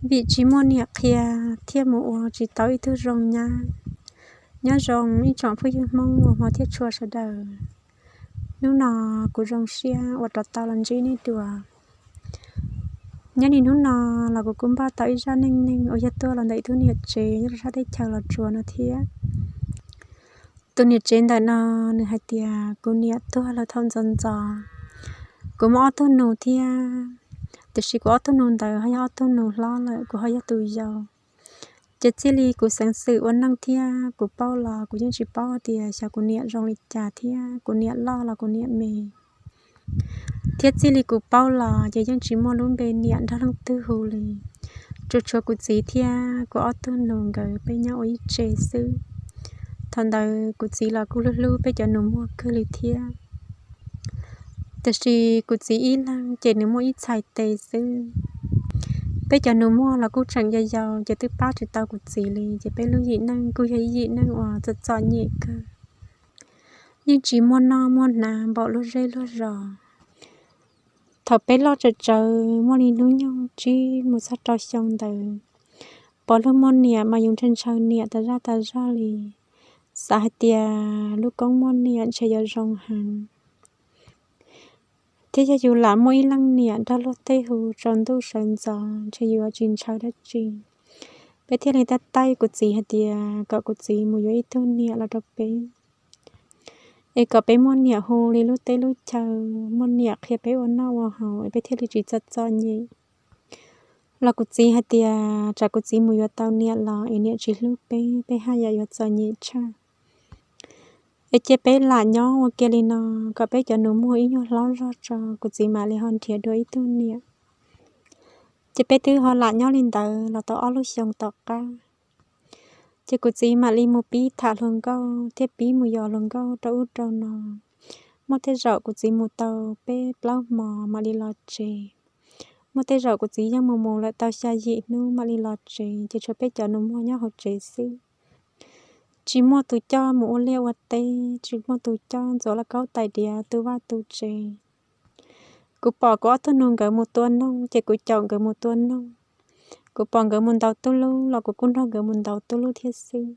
Vim tsis muaj niam qhia thiaj mus ua tsis tau ib tug zoo nyab. Nyob zoo ib tsoom phooj ywg Hmoob uas hmov thiab tshua sawv daws. Hnub no kuv zoo siab uas rov tau los ntsib nej dua. Nyob li hnub no los kuv kuj npaj tau ib zaj neej neeg uas yog tuaj los ntawm ib tug niam tsev nyob rau sab teb chaws Los Tsuas no thiab. Tus niam tsev ntawm no nws hais tias kuv niam tuag lawm thaum ntxov ntxov. Kuv muaj ob tug nus thiab, tiam sis kuv ob tug nus ntawd ho yog ob tug nus hlob lawm, kuv ho yog tus yau. Ces txij li kuv xeev xwm ua neej thiab kuv paub los kuv yeej tsis paub tias xyov kuv niam zoo li cas thiab kuv niam loj los kuv niam me. Thiab txij li kuv paub los ces yeej tsis muaj lub npe niam nrog leej twg hu li, tsuas tshuav kuv txiv thiab kuv ob tug nus nkawd peb nyob ua ib tse xwb. Thaum ntawd kuv txiv los kuj hlub hlub peb cov nus muag kawg li thiab. Tiam sis kuv txiv ib leeg ces nws muaj ib txhais tes xwb. Peb cov nus muag los kuj tseem yau yau ces twb pab tsis tau kuv txiv li, ces peb lub yim neej kuj yog ib yim neej uas txom txom nyem kawg. Yeej tsis muaj noj muaj hnav npaum luag zej luag zos. Thaum peb loj tsawv tsawv muaj li hnub nyoog tsib mus txog rau xyoo ntawd, pom luag muaj niam mas yus ntshaw ntshaw niam tas zaj tas zog li, xav hais tias lub koob muaj niam ntshe yuav zoo heev. Thiab yog yus lam muaj ib leej niam nrog luag tej hu tsaus ntuj sawv ntxov ntshe yus yuav tsis ntshaw dab tsi. Peb thiaj li taij taij kuv txiv hais tias kom kuv txiv mus yuav ib tug niam los rau peb, es kom peb muaj niam hu li lub teb lub chaw, muaj niam qhia peb ua noj ua haus es peb thiaj li tsis txom txom nyem. Los kuv txiv hais tias tsam kuv txiv mus yuav tau niam los es niam tsis hlub peb, peb haj yam yuav txom nyem tshaj. Es cia peb lam nyob ua ke li no kom peb cov nus muag ib nyuag hlob zog tso kuv txiv mam li ho nrhiav dua ib tug niam. Ces peb twb ho lam nyob li ntawd los tau ob lub xyoo tom qab, ces kuv txiv mam li mus pib tham hluas nkauj thiab pib mus yos hluas nkauj rau ub rau no. Muaj tej zaum kuv txiv mus tau peb plaub hmo mam li los tsev. Muaj tej zaum kuv txiv yeej mus mus lawm tau xya yim hnub mam li los tsev, ces tshuav peb cov nus muag nyob hauv tsev xwb. Tsis muaj tus coj mus ua liaj ua teb, tsis muaj tus coj ntxuav lauj kaub tais diav tu vaj tu tsev. Kuv pom kuv ob tug nus nkawd mus tua noog ces kuv caum nkawd mus tua noog. Kuv pom nkawd mus ntaus tub lub los kuv kuj nrog nkawd mus ntaus tub lub thiab xwb.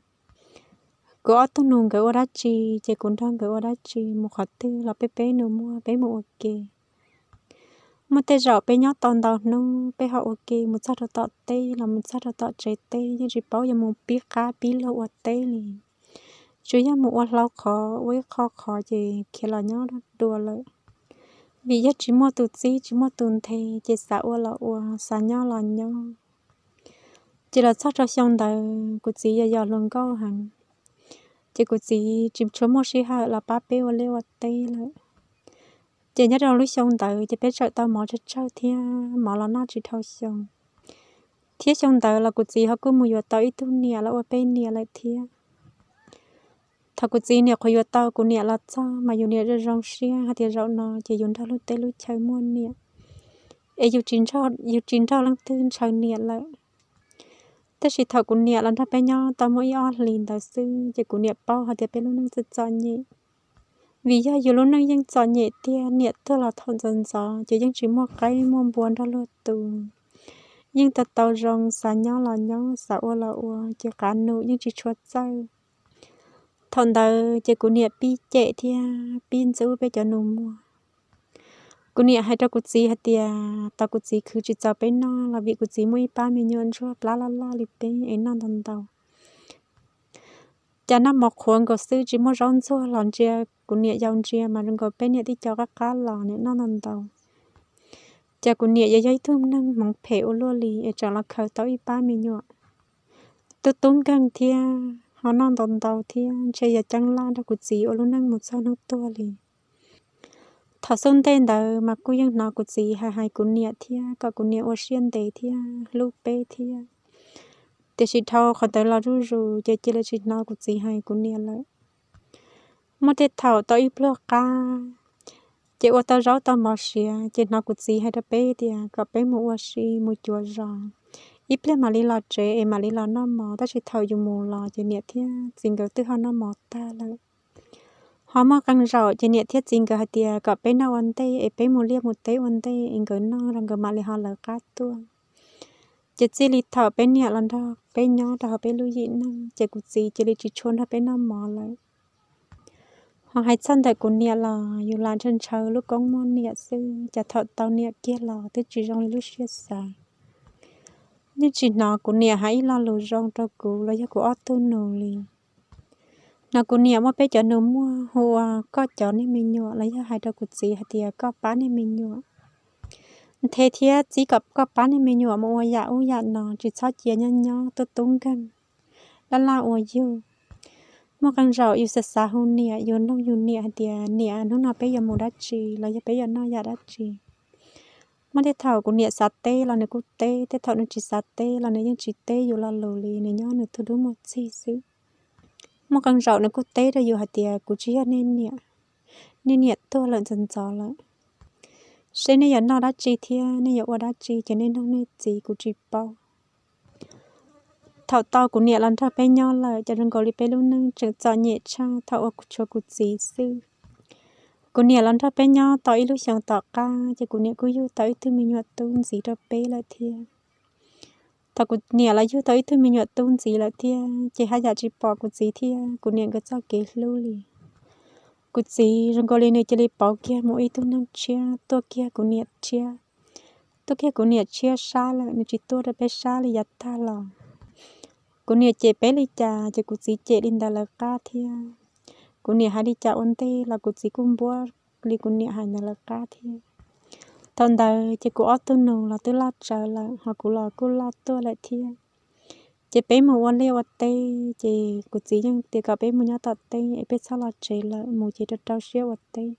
Kuv ob tug nus nkawd ua dab tsi ces kuv nrog nkawd ua dab tsi, mus qhov twg los peb peb nus muag peb mus ua ke. Muaj tej zaum peb nyob tau ntau hnub peb ho ua ke mus txog rau tom teb los mus txog rau tom tsev teb yeej tsis paub yuav mus pib qab pib luag ua teb li. Tsuas yog mus ua hlau qhov ua ib qho qhov ces khiav los nyob dua lawm. Vim yog tsis muaj tus txib tsis muaj tus nthe ces xav ua los ua, xav nyob los nyob. Ces los txog rau xyoo ntawd kuv txiv yog yos hluas nkauj heev, ces kuv txiv tsis tshua muaj sij hawm los pab peb ua liaj ua teb lawm. Ces nyob rau lub xyoo ntawd ces peb tseem tau mov tsawg tsawg thiab mov los noj tsis dhau xyoo. Thiab xyoo ntawd los kuv txiv ho kuj mus yuav tau ib tug niam los ua peb niam lawm thiab. Thaum kuv txiv niam qhuav yuav tau kuv niam los txog mas yus niam zoo zoo siab hais tias zaum no ces yus nrog lub teb lub chaw muaj niam, es yus tsis nrog leej twg ntshaw niam lawm. Tab sis thaum kuv niam los nrog peb nyob tau muaj ib ob hlis ntawd xwb ces kuv niam paub hais tias peb lub neej txom txom nyem. Vim yog yus lub neej yeej txom nyem tiag, niam tuag los thaum ntxov ntxov ces yeej tsis muaj qaib muaj npua nrog luag tu. Yeej tau tau zoo, xav nyob los nyob, xav ua los ua, ces qav num yeej tsis tshua txawj. Thaum ntawd ces kuv niam pib cem thiab pib ntxub peb cov nus muag. Kuv niam hais rau kuv txiv hais tias tau kuv txiv khwv tsis txaus peb noj los vim kuv txiv muaj ib pab me nyuam ntsuag plab loj loj li peb es noj ntau ntau. Cas noj mov qhuav nkaus xwb tsis muaj zaub ntxuag los ntsia kuv niam yau ntsia mas zoo nkaus peb niam tib co qab qab los niam noj ntau ntau. Cas kuv niam yuav yog ib tug neeg hmoov phem ua luaj li es tseem los khaws tau ib pab me nyuam tub tub nkeeg thiab ho noj ntau ntau thiab ntshe yog ceeb laj nrog kuv txiv ua lub neej mus txog hnub tuag li. Thaum xub ntej ntawd mas kuj yeej hnov kuv txiv hais hais kuv niam thiab kom kuv niam ua siab ntev thiab hlub peb thiab. Tiam sis dhau qhov ntawd los zuj zus ces cia li tsis hnov kuv txiv hais kuv niam lawm. Muaj tej thaum tau ib pluag qab, ces ua tau zaub tau mov siav ces hnov kuv txiv hais rau peb tias kom peb mus ua si mus cuav zos, ib pliag mam li los tsev es mam li los noj mov. Tab sis thaum yus mus los ces niam thiab txiv nkawd twb ho noj mov tag lawm. Ho muaj qee zaum ces niam thiab txiv nkawd hais tias kom peb noj ua ntej es peb mus liaj mus teb ua ntej es nkawd noj los nkawd mam li ho lawv qab tuaj. Ces txij li thaum peb niam los nrog peb nyob rau hauv peb lub yim neej ces kuv txiv cia li tsis tshua nrog peb noj mov lawm. Ho hais txog ntawm kuv niam los yus lam ntshaw ntshaw lub koob muaj niam xwb, ces thaum tau niam kiag los twb tsis zoo li lub siab xav. Yeej tsis hnov kuv niam hais ib lo lus zoo rau kuv los yog kuv ob tug nus li. No kuv niam muaj peb cov nus muag hu ua koj cov niag me nyuam los yog hais rau kuv txiv hais tias koj pab niag me nyuam, nthe thiab txib kom koj pab niag me nyuam mus ua yam ub yam no, tsis txhob cia nyob nyob tuaj tub nkeeg, laj laj ua yug. Muaj qee zaum yus xav xav hu niam, yus nug yus niam hais tias niam, hnub no peb yuav mus dab tsi los yog peb yuav noj yam dab tsi. Muaj tej thaum kuv niam xav teb los nws kuj teb, tej thaum nws tsis xav teb los nws yeej tsis teb yus lo lus li, nws nyob nws tus dub muag txig xwb. Muaj qee zaum nws kuj teb rau yus hais tias kuv tsis yog nej niam, nej niam tuag lawm ntxov ntxov lawm. Seb nej yuav noj dab tsi thiab nej yuav ua dab tsi ces nej nug nej txiv, kuv tsis paub. Thaum tau kuv niam los nrog peb nyob lawm ces zoo nkaus li peb lub neej tseem txom nyem tshaj thaum uas tshuav kuv txiv xwb. Kuv niam los nrog peb nyob tau ib lub xyoos tom qab ces kuv niam kuj yug tau ib tug me nyuam tub ntxiv rau peb lawm thiab. Thaum kuv niam los yug tau ib tug me nyuam tub ntxiv lawm thiab ces haj yam tsis pom kuv txiv thiab kuv niam nkawd txoj kev hlub li. Kuv txiv zoo nkaus li nws cia li pauv kiag mus ib tug neeg tshiab, tuaj kiag kuv niam tshiab, tuaj kiag kuv niam tshiab sab lawm, nws tsis tuaj rau peb sab li yav tag los. Kuv niam cem peb li cas ces kuv txiv cem li ntawd lawv qab thiab. Kuv niam hais li cas ua ntej los kuv txiv kuj npuab li kuv niam hais ntawd lawv qab thiab. Thaum ntawd ces kuv ob tug nus los twb loj tsawv lawm, ho kuv los kuj loj tuaj lawm thiab. Ces peb mus ua liaj ua teb, ces kuv txiv yeej tias kom peb mus nyob tom teb es peb txhob los tsev lawm, mus ces rau rau siab ua teb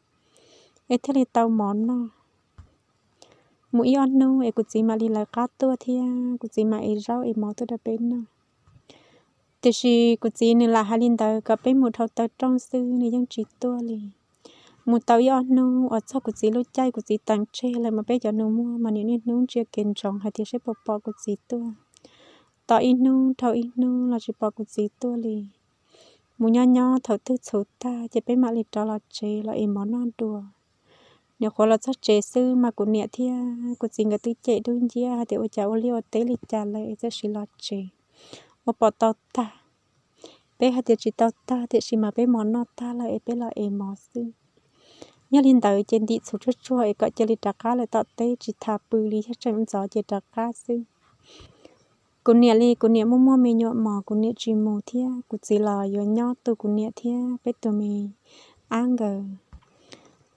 es thiaj li tau mov noj. Mus ib ob hnub es kuv txiv mam li lawv qab tuaj thiab kuv txiv mam ev zaub ev mov tuaj rau peb noj. Tiam sis kuv txiv nws lam hais li ntawd kom peb mus dhau taw rooj xwb, nws yeej tsis tuaj li. Mus tau ib ob hnub uas txog kuv txiv lub caij kuv txiv teem tseg lawm mas peb cov nus muag mas niaj hnub ntsia kev ntsoov hais tias seb puas pom kuv txiv tuaj. Tos ib hnub dhau ib hnub los tsis pom kuv txiv tuaj li. Mus nyob nyob thaum twg txhuv tag ces peb mam li rov los tsev los ev mov noj dua. Nyuam qhuav los txog tsev xwb mas kuv niam thiab kuv txiv nkawd twb cem dub nciab hais tias ua cas ua liaj ua teb li cas lawm es txawm sim los tsev, ua pom tau tag. Peb hais tias tsis tau tag tiam sis mas peb mov noj tag lawm es peb los ev mov xwb. Yog li ntawd ces ntim txhuv tsuag tsuag es kom cia li rov qab lawm tom teb, tsis tham pw li, yog tseem ntxov ces rov qab xwb. Kuv niam li kuv niam muaj muaj me nyuam mos kuv niam tsis mus thiab kuv txiv los yuav nyob tu kuv niam thiab peb tus me ab nkawd.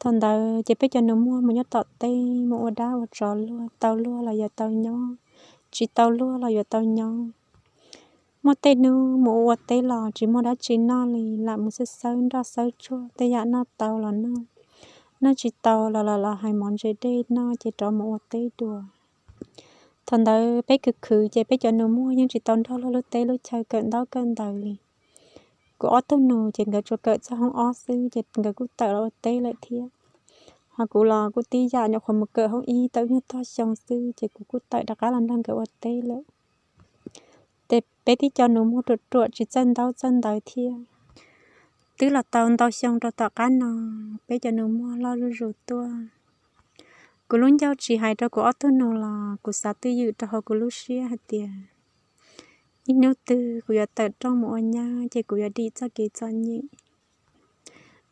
Thaum ntawd ces peb cov nus muag mus nyob tom teb mus ua dab ua tsov luag, tau luag los yuav tau nyob, tsis tau luag los yuav tau nyob. Muaj tej hnub mus ua ua teb los tsis muaj dab tsi noj li, lam mus xawb xawb nroj xawb tsuag, tej yam noj tau los noj, noj tsis tau los los los hais mov ntse dej noj ces rov mus ua teb dua. Thaum ntawd peb khwv khwv ces peb cov nus muag yeej tsis tau nrog luag lub teb lub chaw kawm ntaub kawm ntawv li. Kuv ob tug nus ces nkawd tsuas kawm txog hoob ob xwb ces nkawd kuj tawm los ua teb lawm thiab. Ho kuv los kuj tib yam, nyuam qhuav mus kawm hoob ib tau ib nyuag tog xyoo xwb ces kuv kuj tawm rov qab los nrog nkawd ua teb lawm. Ces peb tib co nus muag ruam ruam tsis txawj ntaub txawj ntawv thiab. Twb los tau ntau xyoo rau tom qab no, peb cov nus muag loj zuj zus tuaj. Kuv lub ncauj tsis hais rau kuv ob tug nus los kuv xav twj ywm rau hauv kuv lub siab hais tias ib hnub twg kuv yuav tawm rooj mus ua nyab ces kuv yuav dim txoj kev txom nyem.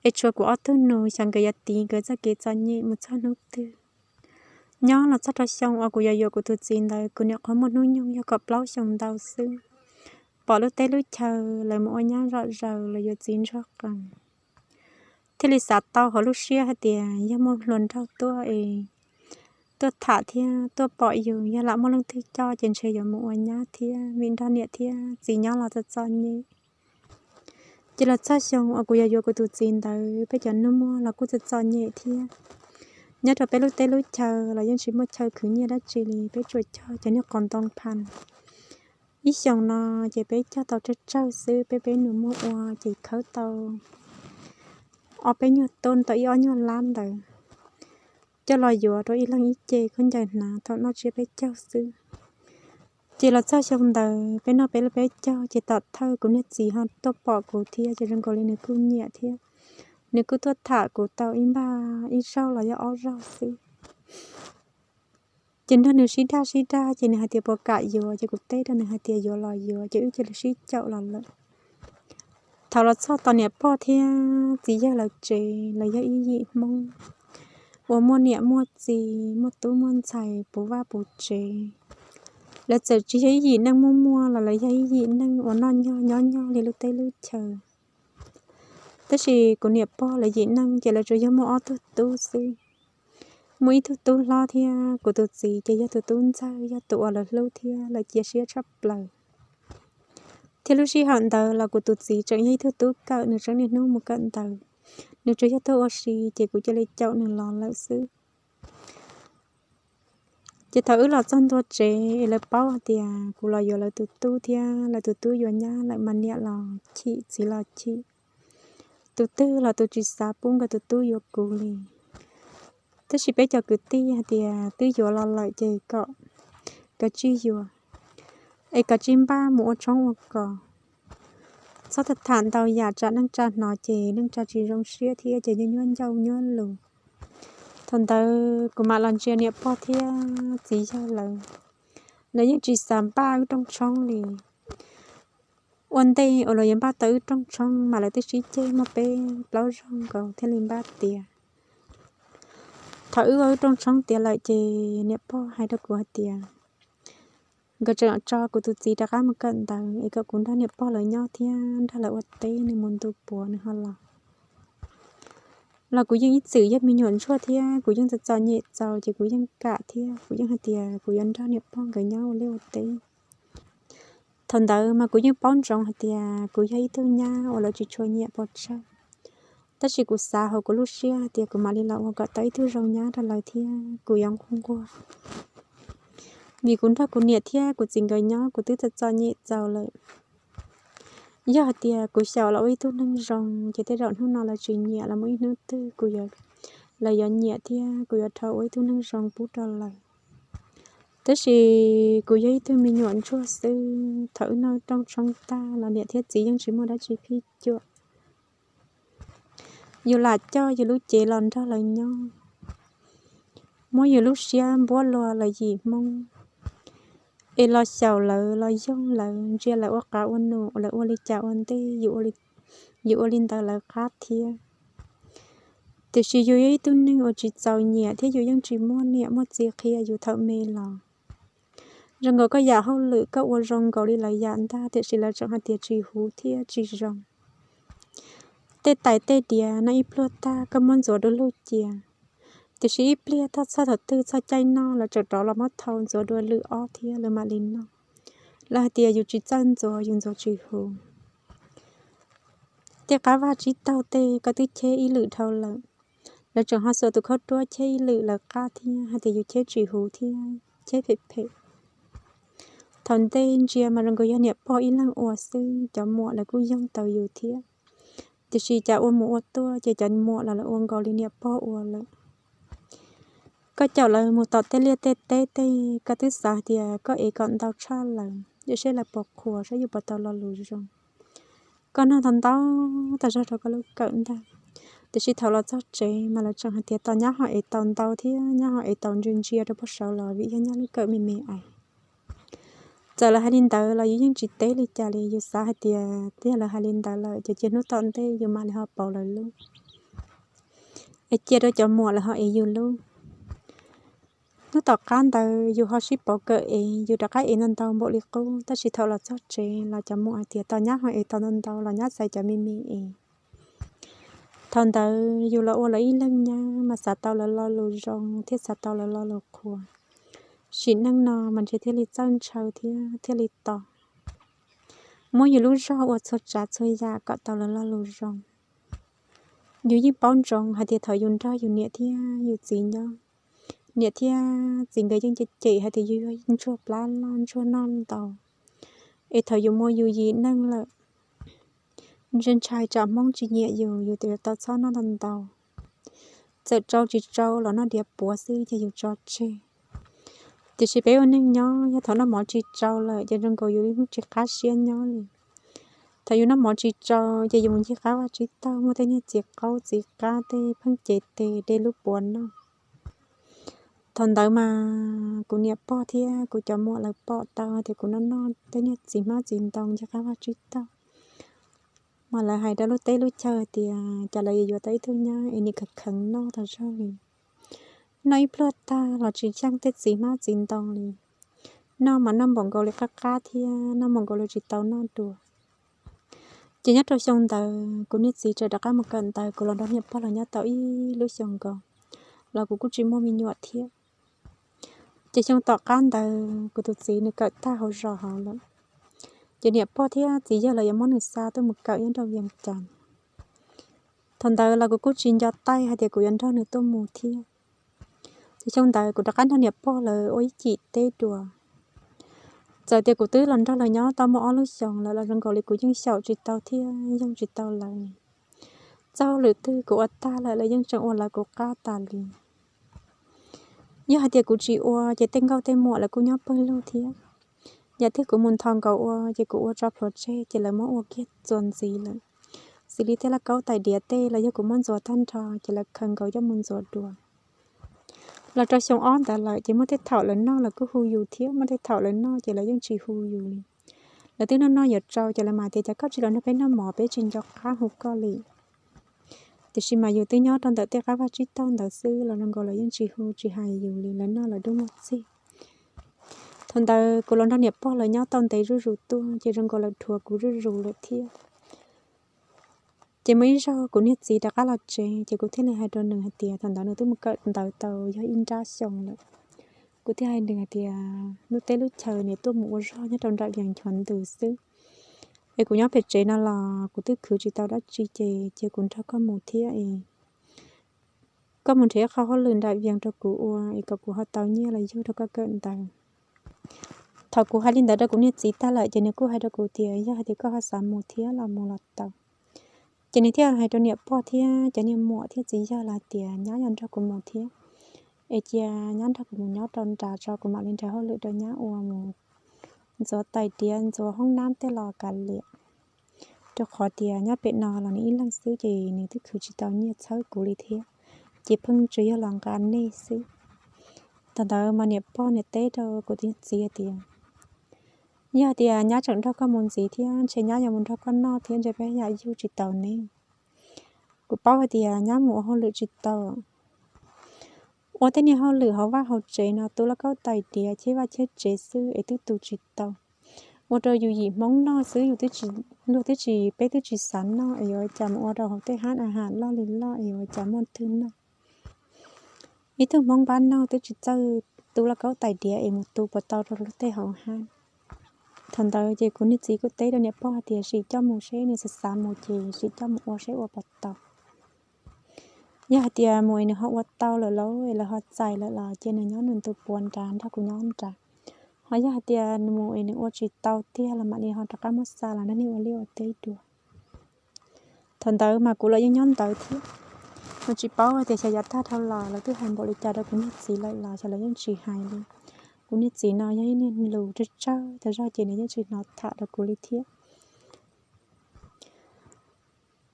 Es tshuav kuv ob tug nus xyov nkawd yuav tiv nkawd txoj kev txom nyem mus txog hnub twg. Nyob los txog rau xyoo uas kuv yuav yuav kuv tus txiv ntawd, kuv nyuam qhuav muaj hnub nyoog yog kaum plaub xyoo ntau xwb. Pom lub teb lub chaw lawv mus ua nyab zom zaws, lawv yuav txiv ntsog qees, thiaj li xav tau hauv lub siab hais tias yog muaj hluas nraug tuaj es tuaj tham thiab tuaj pom yus, yog lam muaj leej twg coj ces ntshe yuav mus ua nyab thiab, vim nrog niam thiab txiv nyob los txom txom nyem. Ces los txog xyoo uas kuv yuav yuav kuv tus txiv ntawd, peb cov nus muag los kuj txom txom nyem thiab. Nyob rau peb lub teb lub chaw los yeej tsis muaj chaw khwv nyiaj dab tsi li, peb tsuas cog cov niag qos ntoo phas. Ib xyoos no ces peb cog tau tsawg tsawg xwb, peb peb nus muag ua ces khawb tau ob peb nyuag tub tau ib ob nyuag lab ntawd, coj los yuav rau ib leeg ib ce khaub ncaws hnav thaum noj tsiab peb caug xwb. Ces los txog xyoo ntawd peb noj peb lub peb caug ces tom thawj kuv niag txiv ho tuaj pom kuv thiab ces zoo nkaus li nws kuj nyiam thiab. Nws kuj tuaj tham kuv tau ib npag ib zaug los yog ob zaug xwb. Ces nrog nws sib dag sib dag ces nws hais tias puas kam yuav, ces kuv teb rau nws hais tias yuav los yuav, ces wb cia li sib caum los lawm. Thaum los txog tom niam pog thiab txiv yawg lawv tsev, lawv yog ib yim Hmoob uas muaj niam muaj txiv, muaj tub muaj ntxhais puv vaj puv tsev. Lawv txawm tsis yog ib yim neej muaj muaj los lawv yog ib yim neej uas noj nyog nyob nyog li lub teb lub chaw. Tab sis kuv niam pog lawv yim neej ces lawv tsuas yog muaj ob tug tub xwb. Muaj ib tug tub hlob thiab kuv tus txiv ces yog tus tub ntxawg, yog tus uas lawv hlub thiab lawv cia siab tshaj plaws. Thiab lub sij hawm ntawd los kuv tus txiv tseem yog ib tug tub kawm, nws tseem niaj hnub mus kawm ntawv, nws tsuas yog tuaj ua si ces kuv cia li caum nws los lawm xwb. Ces thaum wb los txog ntua tsev es lawv paub hais tias kuv los yuav lawv tus tub thiab lawv tus tub yuav nyab lawm mas niam los chim txiv los chim. Tus twg los tus tsis xav pub nkawd tus tub yuav kuv li. Tab sis peb cov kwv tij hais tias twb yuav los lawm ces kom, koj tsij yuav, es koj tsij npaj mus ua tshoob ua kos. Txhob tham ntau yam tsam neej tsa hnov ces neej tsa tsis zoo siab thiab ces nyuaj nyuaj ncauj nyuaj lus. Thaum ntawd kuv mam los ntsia niam pog thiab txiv yawg lawv, lawv yeej tsis xav npaj wb rooj tshoob li. Ua ntej uas lawv yuav npaj tau wb rooj tshoob mas lawv twb sib ceg muaj peb plaub zaug nkaus thiaj li npaj tiav. Thaum wb ua wb rooj tshoob tiav lawm ces niam pog hais rau kuv hais tias nkawd tseem tso kuv tus txiv rov qab mus kawm ntawv es kom kuv nrog niam pog lawv nyob thiab nrog lawv ua teb, nws mus ntu puav nws ho los. Los kuv yeej ib txwm yog me nyuam ntsuag thiab kuv yeej txom txom nyem txaus ces kuv yeej kam thiab kuv yeej hais tias kuv yuav nrog niam pog nkawd nyob ua liaj ua teb. Thaum ntawd mas kuv yeej paub ntsoov hais tias kuv yog ib tug nyab uas lawv tsis tshua nyiam pes tsawg, tab sis kuv xav hauv kuv lub siab hais tias kuv mam li los ua kom tau ib tug zoo nyab rau lawv thiab kuv yuav nquag nquag. Vim kuv nrog kuv niam thiab kuv txiv nkawd nyob kuv twb txom txom nyem txaus lawm. Yog hais tias kuv xyaum los ua ib tug neeg zoo ces tej zaum hnub no lawv tsis nyiam los muaj ib hnub twg kuv yuav, lawv yuav nyiam thiab kuv yuav rov ua ib tug neeg zoo pub rau lawv. Tab sis kuv yog ib tug me nyuam ntsuag xwb, thaum wb noj rooj tshoob tag los niam thiab txiv yeej tsis muaj dab tsi phij cuam. Yus lam coj yus lub cev los nrog lawv nyob, muab yus lub siab npuab luag lawv yim Hmoob, es los xyaum lawv los yoog lawv, ntsia lawv ua qav ua num, lawv ua li cas ua ntej, yus ua li ntawd lawv qab thiab. Tiam sis yus yog ib tug neeg uas tsis txaus nyiam thiab yus yeej tsis muaj niam muaj txiv qhia yus thaum me los. Zoo nkaus koj yam hauj lwm koj ua zoo nkaus li lawv yam ntag, tiam sis lawv tseem hais tias tsis huv thiab tsis zoo. Tej tais tej diav noj ib pluag tag koj muab ntxuav du lug cia, tiam sis ib pliag tag txog thaum twg txog caij noj lawv tseem rov los muab thau ntxuav dua lwm ob thiab lawv mam li noj. Lawv hais tias yus tsis txawj ntxuav, yus ntxuav tsis huv. Tej qab vaj tsib taug tej koj twb cheb ib lwm dhau lawm, lawv tseem ho xuas tus khaub ruab cheb ib lwm lawv qab thiab hais tias yus cheb tsis huv thiab cheb phem phem. Thaum ntej ntsia mas zoo nkaus yog niam pog ib leeg ua xwb, cov muam lawv kuj yoog tau yus thiab. Tiam sis cas ua mus ua tuaj ces cov muam los lawv ua nkaus li niam pog ua lawm. Koj caum lawv mus tom tej liaj tej teb tej koj twb xav hais tias koj ev kom ntau tshaj lawv, yog seb lawv puas qhuas, saib yus puas tau lo lus zoo. Koj noj ntau ntau tas zog rau koj lub kawm ntag, tiam sis thaum los txog tsev mas lawv tseem hais tias tos nyab ho ev tau ntau thiab nyab ho ev tau ntsia ntsia rau puag saud los vim yog nyab lub kawm me me es. Txawm lawv hais li ntawd los yus yeej tsis teb li cas li, yus xav hais tias twb yog lawv hais li ntawd lawm ces cia hnub tom ntej yus mam li ho pauv lawv lub, es cia rau cov muam lawv ho ev yus lub. Hnub tom qab ntawd yus ho sib pauv kawm es yus rov qab ev ntau ntau npaum li qub, tab sis thaum los txog tsev los cov muam hais tias tos nyab ho ev tau ntau ntau los nyab xaiv cov me me es. Thaum ntawd yus los ua lawv ib leeg nyab mas xav tau lawv lo lus zoo thiab xav tau lawv lo lus qhuas. Sim neej no mas ntshe thiaj li txawj ntshaw thiab thiaj li tos. Muab yus lub zog ua txhua tsav txhua yam kom tau lawv lo lus zoo. Yus yeej paub ntsoov hais tias thaum yus nrog yus niam thiab yus txiv nyob, niam thiab txiv nkawd yeej cem cem hais tias yus yog ntsuag plab loj ntsuag noj ntau. Es thaum yus muaj yus yim neej lawm, ntshai ntshai tsam Hmoob tsis nyiam yus, yus yuav tau txhob noj ntau ntau. Txawm tsau tsis tsau los noj diav puav xwb ces yus tso tseg. Tiam sis peb ua neeg nyob yog thaum noj mov tsis tsau lawm ces zoo nkaus yus tsis qab siab nyob li. Thaum yus noj mov tsis tsau ces yus mus ncig qab vaj tsib taug muaj tej niag txiv qaub txiv qab tej pheej cev tes de lub puav noj. Thaum ntawd mas kuv niam pog thiab kuv cov muam lawv pom tau tias kuv noj noj tej niag txiv hmab txiv ntoo ncig qab vaj tsib taug, mas lawv hais rau lub teb lub chaw tias cas lawv yuav yuav tau ib tug nyab es nim kheev kheev noj tas zog li. Noj ib pluag tag los tsis yeej tej txiv hmab txiv ntoo li. Noj mas noj npaum nkaus li qab qab thiab noj npaum nkaus li tsis tau noj dua. Ces nyob rau xyoo ntawd kuv niag txiv txawm rov qab mus kawm ntawv, kuv los nrog niam pog los nyob tau ib lub xyoo nkaus, los kuv kuj tsis muaj me nyuam thiab. Ces xyoo tom qab ntawd kuv tus txiv nws kawm tag hauv zos hauv lawm, ces niam pog thiab txiv yawg lawv yuav muab nws xa tuaj mus kawm nyob rau Vias Cas. Thaum ntawd los kuv kuj tsis nco taij hais tias kuv yuav nrog nws tuaj mus thiab. Ces xyoo ntawd kuv rov qab nrog niam pog lawv ua ib cim teb dua. Txawm tias kuv twb los nrog lawv nyob tau muaj ob lub xyoos lawm los zoo nkaus li kuv yeej xyaum tsis tau thiab yoog tsis tau lawv. Txoj hauj lwm twg kuv ua tag lawm lawv yeej tseem ua lawv kuv qab tas li. Yog hais tias kuv tsis ua ces tej nkauj tej muam lawv kuj nyob pawg lug thiab. Yam twg kuv mus nthos nkaus ua ces kuv ua tso plhuav tseg ces lawv muab ua kiag txuas ntxiv lawm. Xws li tej lauj kaub tais diav tej los yog kuv muab ntxuav tag nrho ces lawv khaws nkaus coj mus ntxuav dua. Los rau xyoo ob ntawd lawm ces muaj tej thaum lawv noj lawv kuj hu yus thiab, muaj tej thaum lawv noj ces lawv yeej tsis hu yus li. Lawv twb noj noj yuav tsau ces lawv mam tias cas koj tsis los nrog peb noj mov, peb tsis nco qab hu koj li. Tiam sis mas yus twb nyob rau ntawm tej qab vaj tsib taug ntawd xwb los zoo nkaus lawv yeej tsis hu tsis hais yus li, lawv noj lawv dub muag txig. Thaum ntawd kuv los nrog niam pog lawv nyob tau ntev zuj zus tuaj ces zoo nkaus lawv dhuav kuv zuj zus lawm thiab. Ces muaj ib zaug kuv niag txiv rov qab los tsev ces kuv thiaj li hais rau nws hais tias, thaum ntawd nws twb mus kawm ntawv tau yog ib nrab xyoo lawm. Kuv thiaj hais nws hais tias lub teb lub chaw nws tuaj mus ua zog nyob rau nram Vias Cas ntws xwb, es kuv nyob pem tsev no los kuv twb khwv tsis tau dab tsi ces cia kuv nrog koj mus thiab es koj mus nrhiav ib qho hauj lwm nram Vias Cas rau kuv ua es kom kuv ho tau nyiaj los yug rau koj kawm ntawv. Thaum kuv hais li ntawd rau kuv niag txiv tag lawm ces nws kuj hais rau kuv tias yog hais tias koj ho xav mus thiab los mus los tau. Ces nws thiaj hais rau niam pog thiab cov niag muam thiab txiv yawg lawv tias nyab yuav nrog kuv mus thiab, es cia nyab nrog kuv mus nyob rau nram tso kuv mam li nrhiav hauj lwm rau nyab ua mus ntxuav tais diav ntxuav hoob nab tej los kav liam. Rau qhov tias nyob pem no los nws ib leeg xwb ces nws twb khwv tsis tau nyiaj txhawb kuv li thiab, ces pheej tsuas yog los nqa nej xwb. Thaum ntawd mas niam pog niam teb rau kuv tus txiv hais tias yog tias nyab tseem nrog koj mus ntxiv thiab ntshe nyab yuav mus nrog koj noj thiab ntshe peb yam yug tsis tau ne. Kuv paub hais tias nyab mus ua hauj lwm tsis tau, ua tej niag hauj lwm hauv vaj hauv tsev no tu lauj kaub tais diav cheb vaj cheb tsev xwb es twb tu tsis tau. Ua rau yus yim Hmoob noj xwb, yus twb tsis, luag twb tsis, peb twb tsis xav noj es yuav cas mus ua rau hauv tej hab a has loj li loj es yuav cas muaj twg noj. Ib tug Hmoob npab noj twb tsis txawj tu lauj kaub tais diav es mus tu puas tau rau luag tej hauv hab. Thaum ntawd ces kuv niag txiv kuj teb rau niam pog hais tias sim coj mus seb, nws xav xav mus ces sim coj mus ua seb ua puas tau. Yog hais tias mus es nws ho ua tau lawm lauj es lawv ho txais lawm los cia nws nyob nws tus puav nrad nrog kuv nyob nrad. Ho yog hais tias nws mus es nws ua tsis tau tiag los mam li ho rov qab muab xa los nrog nej ua liaj ua teb dua. Thaum ntawd mas kuv los yeej nyob ntawd thiab, mas tsis paub hais tias xyov yav tag dhau los lawv twb hais npaum li cas rau kuv niag txiv lawm los xyov lawv yeej tsis hais li. Kuv niag txiv no yog ib niag lus tsawg tsawg tas zog ces nws yeej tsis hnov tham rau kuv li thiab.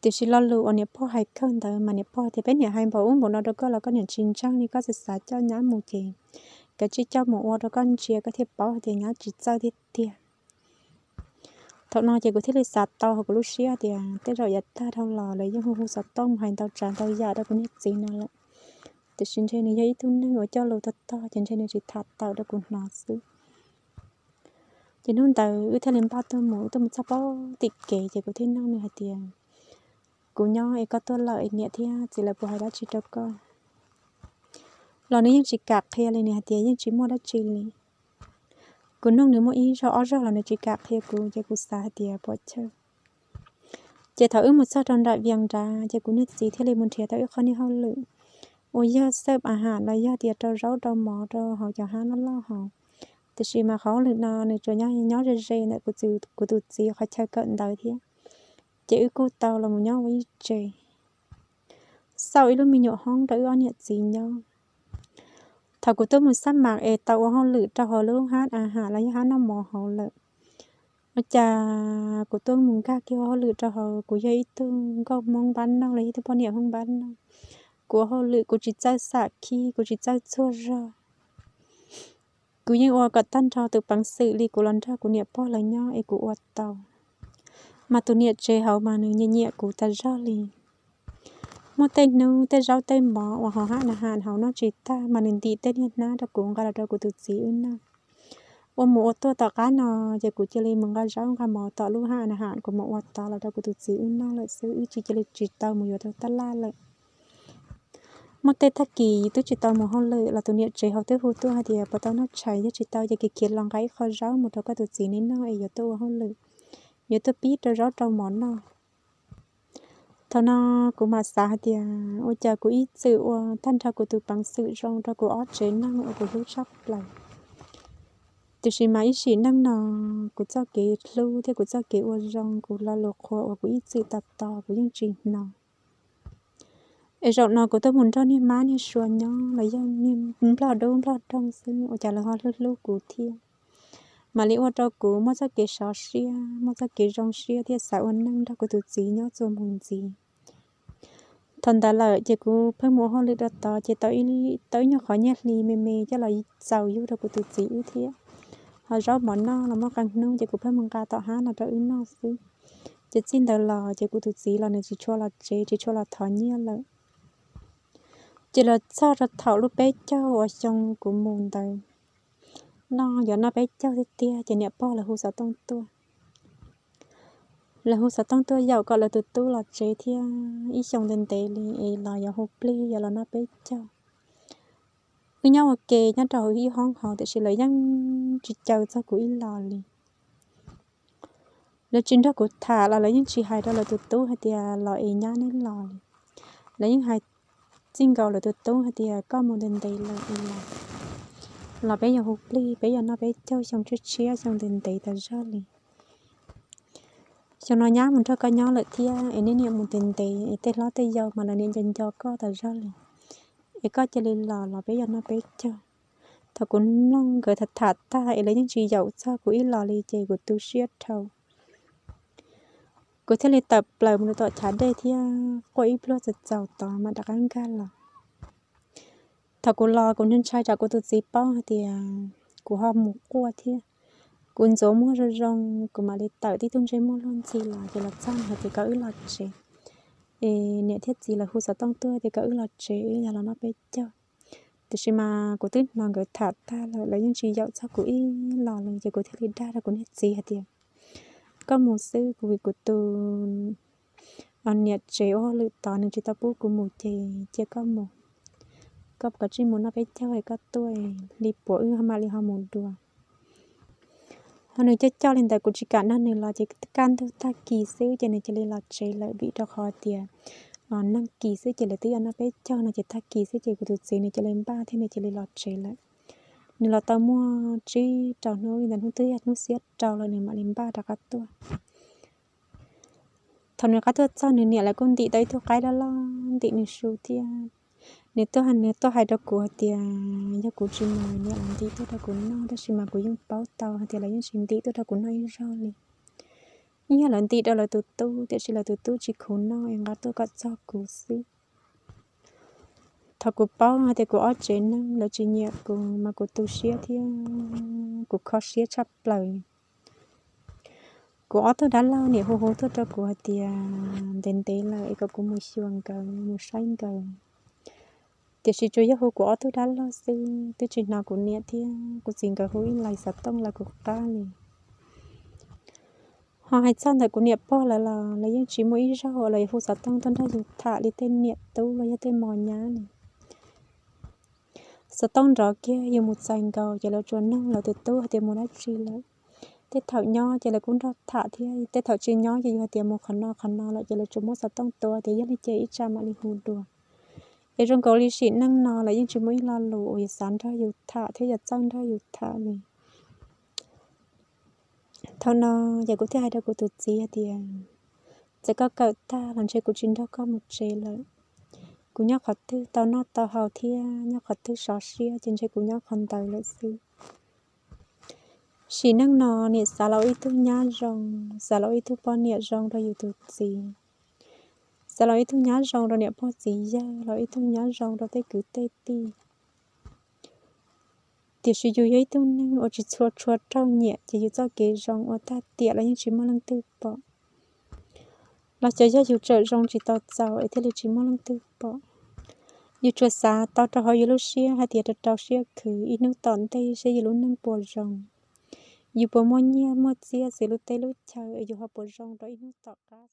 Tiam sis lo lus uas niam pog hais kawg ntawd mas niam pog tias peb niam hais npaum ub npaum no rau koj los koj niam tsis ntseeg li, koj xav xav coj nyab mus ces kav tsij coj mus ua rau koj ntsia koj thiaj paub hais tias nyab tsis txawj tiag tiag. Thaum no ces kuv thiaj li xav tau hauv kuv lub siab tias tej zaum yav tag dhau los lawv yeej hu hu xov tooj mus hais ntau tsav ntau yam rau kuv niag txiv no lawm. Tiam sis ntshe nws yog ib tug neeg uas coj lus tog tog ces ntshe nws tsis tham tawm rau kuv hnov xwb. Ces hnub ntawd wb thiaj li npaj tuaj mus, wb tuaj mus txog pem tim kev ces kuv thiaj nug nws hais tias, kuv nyob es koj tuaj lawm es niam thiab txiv lawv puas hais dab tsi rau koj? Los nws yeej tsis kam qhia li, nws hais tias yeej tsis muaj dab tsi li. Kuv nug nws muaj ib zaug ob zaug los nws tsis kam qhia kuv ces kuv xav hais tias puas chawj. Ces thaum wb mus txog rau nram Vias Cas nrad ces kuv niag txiv thiaj li mus nrhiav tau ib qho niag hauj lwm uas yog xawb a has los yog tias rau zaub rau mov rau hauv cov hab loj loj hauv. Tiam sis mas qhov hauj lwm no nws tsuas nyob nyob ze ze ntawm kuv tus txiv qhov chaw kawm ntawv thiab. Ces wb kuj tau los mus nyob ua ib tse. Xauj ib lub me nyuam hoob rau wb ob niam txiv nyob. Thaum kuv tuaj mus xab mam es tau ua hauj lwm rau hauv lub hab a has los yog hab noj mov hauv lawm, ua cas kuv tuaj mus nkag kiag ua hauj lwm rau hauv, kuv yog ib tug nkauj Hmoob npab noj los yog ib tug poj niam Hmoob npab noj. Kuv ua hauj lwm kuv tsis txawj xam khib, kuv tsis txawj txuag zog. Kuv yeej ua kom tag nrho tus peev xwm li kuv los nrog kuv niam pog lawv nyob es kuv ua tau. Mas tus niam tsev hauv mas nws nyiam nyiam kuv tas zog li. Muaj tej hnub tej zaub tej mov uas hauv hab na ham hauv noj tsis tag mas nws ntim tej niag hnab rau kuv nqa los rau kuv tus txiv wb noj. Ua mus ua tuaj tom qab no, ces kuv cia li mus nqa zaub nqa mov tom lub hab na ham kuv mus ua tod los rau kuv tus txiv wb noj lawm xwb, wb tsis cia li tsis tau mus yuav rau taj laj lawm. Muaj tej tag kis twb tsis tau mus hauj lwm los tus niam tsev hauv twb hu tuaj hais tias puas tau noj tshais, yog tsis tau ces khiav los nqa ib qho zaub mus rau koj tus txiv neb noj es yuav tuaj ua hauj lwm, yuav tuaj pib rau zaub rau mov noj. Thaum no kuv mam xav hais tias ua cas kuv ib txwm ua tag nrho kuv tus peev xwm zoo rau kuv ob tsev neeg uas kuv hlub tshaj plaws, tiam sis mas ib sim neej no kuv txoj kev hlub thiab kuv txoj kev ua zoo, kuv lo lus qhuas uas kuv ib txwm tos tos kuv yeej tsis hno. Es zaum no kuv tuaj mus nrog niag mab niag sua nyob los yog niag nplog dub nplog doog xwb, ua cas lawv ho hlub hlub kuv thiab. Mam li ua rau kuv muaj txoj kev sov siab, muaj txoj kev zoo siab thiab xav ua neej nrog kuv tus txiv nyob txuas mus ntxiv. Thaum ntawd lawm ces kuv pheej mus ua hauj lwm rau tod ces tau ib nyuag qhov nyiaj hli me me coj los txaus yug rau kuv tus txiv wb thiab. Ho zaub mov noj los muaj qee hnub ces kuv pheej mus nqa tom hab no rau wb noj xwb. Ces txij ntawd los ces kuv tus txiv los nws tsis tshua los tsev, tsis tshua los thov nyiaj lawm. Ces los txog rau thaum lub peb caug uas xyoo kuv mus ntawd no, yuav noj peb caug tiag tiag ces niam pog lawv hu xov tooj tuaj. Lawv hu xov tooj tuaj yaum kom lawv tus tub los tsev thiab ib xyoo ntev ntev li es los yuav hu plig yuav los noj peb caug. Wb nyob ua ke nyob rau hauv ib hoob hauv tiam sis lawv yeej tsis caw txog kuv ib los li. Lawv tsis nrog kuv tham los lawv yeej tsis hais rau lawv tus tub hais tias los es nyab neb los li. Lawv yeej hais txij nkaus lawv tus tub hais tias koj mus ntev ntev lawm es los, los peb yuav hu plig, peb yuav noj peb caug xyoo tshiab tshiab, xyoo ntev ntev tas zog li. Xyoo no nyab mus nrog koj nyob lawm thiab es neb niam mus ntev ntev es tej hlob tej yau mas lawv niam nco nco koj tas zog li. Es koj cia li los, los peb yuav noj peb caug. Thaum kuv mloog nkawd tham tham tag es lawv yeej tsis yaum txog kuv ib los li ces kuv tu siab dhau. Kuv thiaj li tawm plaws mus rau tom chav dej thiab quaj ib pliag txaus txaus tod mam rov qab nkag los. Thaum kuv los kuv ntshai tsam kuv tus txiv paub hais tias kuv ho mus quaj thiab. Kuv ntxuav muag zoo zoo, kuv mam li tawm tib tug ntsej muag luag ntxhi los ces los txog hais tias kom wb los tsev. Es niam thiab txiv lawv hu xov tooj tuaj tias kom wb los tsev, wb yog los noj peb caug. Tiam sis mas kuv twb hnov nkawd tham tag lawm, lawv yeej tsis yaum txog kuv ib los li ces kuv thiaj li dag rau kuv niag txiv hais tias koj mus xwb, kuv vim kuv tus niam tsev ua hauj lwm tod nws tsis tau pub kuv mus ces cia koj mus. Koj kav tsij mus noj peb caug es koj tuaj li puas wb mam li ho mus dua. Ho nws coj coj li ntawd kuv tsis kam nrog nws los ces kaj ntug tag kis xwb ces nws cia li los tsev lawm vim rau qhov tias nag kis xwb ces lawv twb yuav noj peb caug no ces tag kis xwb ces kuv tus txiv nws cia li npaj thiab nws cia li los tsev lawm. Nws los tau muaj tsib rau hnub li ntawd, hnub twb yog hnub xiab rau lawm nws mam li npaj rov qab tuaj. Thaum nws rov qab tuaj txog nws niam lawv kuj ntim tau ib tug qaib loj loj ntim nws su thiab. Nws tuaj, nws tuaj hais rau kuv hais tias yog kuv tsis mus niam lawv ntim tuaj rau kuv noj, tab sis mas kuv yeej paub tau hais tias lawv yeej tsis ntim tuaj rau kuv noj ib zaug li. Yeej yog lawv ntim rau lawv tus tub tiam sis lawv tus tub tsis khuv noj es nqa tuaj kom txog kuv xwb. Thaum kuv paub hais tias kuv ob tsev neeg lawv tsis nyiam kuv mas kuv tu siab thiab kuv kho siab tshaj plaws. Kuv ob tug dab laug niam hu hu tuaj rau kuv hais tias ntev ntev lawm es kom kuv mus xyuas nkawd, mus saib nkawd. Tiam sis tsuas yog hu kuv ob tug dab laug xwb, twb tsis hnov kuv niam thiab kuv txiv nkawd hu ib lais xov tooj los kuv qab li. Ho hais txog ntawm kuv niam pog lawv los lawv yeej tsis muaj ib zaug uas lawv yuav hu xov tooj tuaj nrog yus tham li tej niam tub los yog tej mos nyab li. Xov tooj nrov kiag yus mus txais nkaus ces lawv tsuas nug lawv tus tub hais tias mus dab tsi lawm. Tej thaum nyob ces lawv kuj nrog tham thiab, tej thaum tsis nyob ces yus hais tias mus qhov no qhov no lawm ces lawv tsuas muab xov tooj tua tias yog li ces ib tsam mam li hu dua. Es zoo nkaus li sim neej no lawv yeej tsis muaj ib lo lus uas yus xav nrog yus tham thiab yus txawj nrog yus tham li. Thaum no ces kuv thiaj hais rau kuv tus txiv hais tias txawm koj kawm tag los ntshe kuv tsis nrog koj mus tsev lawm. Kuv nyob qhov twg tau noj tau haus thiab nyob qhov twg sov siab ces ntshe kuv nyob qhov ntawd lawm xwb. Sim neej no niam xav los ua ib tug nyab zoo, xav los ua ib tug poj niam zoo rau yus tus txiv, xav los ua ib tug nyab zoo rau niam pog txiv yawg, los ua ib tug nyab zoo rau tej kwv tej tij. Tiam sis yus yog ib tug neeg uas tsis tshua tshua raug nyiam ces yus txoj kev zoo ua tag tiam los yeej tsis muaj leej twg pom. Los xyov yog yus tseem zoo tsis tau txaus es thiaj li tsis muaj leej twg pom. Yus tsuas xav tau rau hauv yus lub siab hais tias rau rau siab khwv ib hnub tom ntej seb yus lub neej puas zoo, yus puas muaj nyiaj muaj txiaj xws lub teb lub chaw es yus ho puas zoo rau ib hnub tom qab.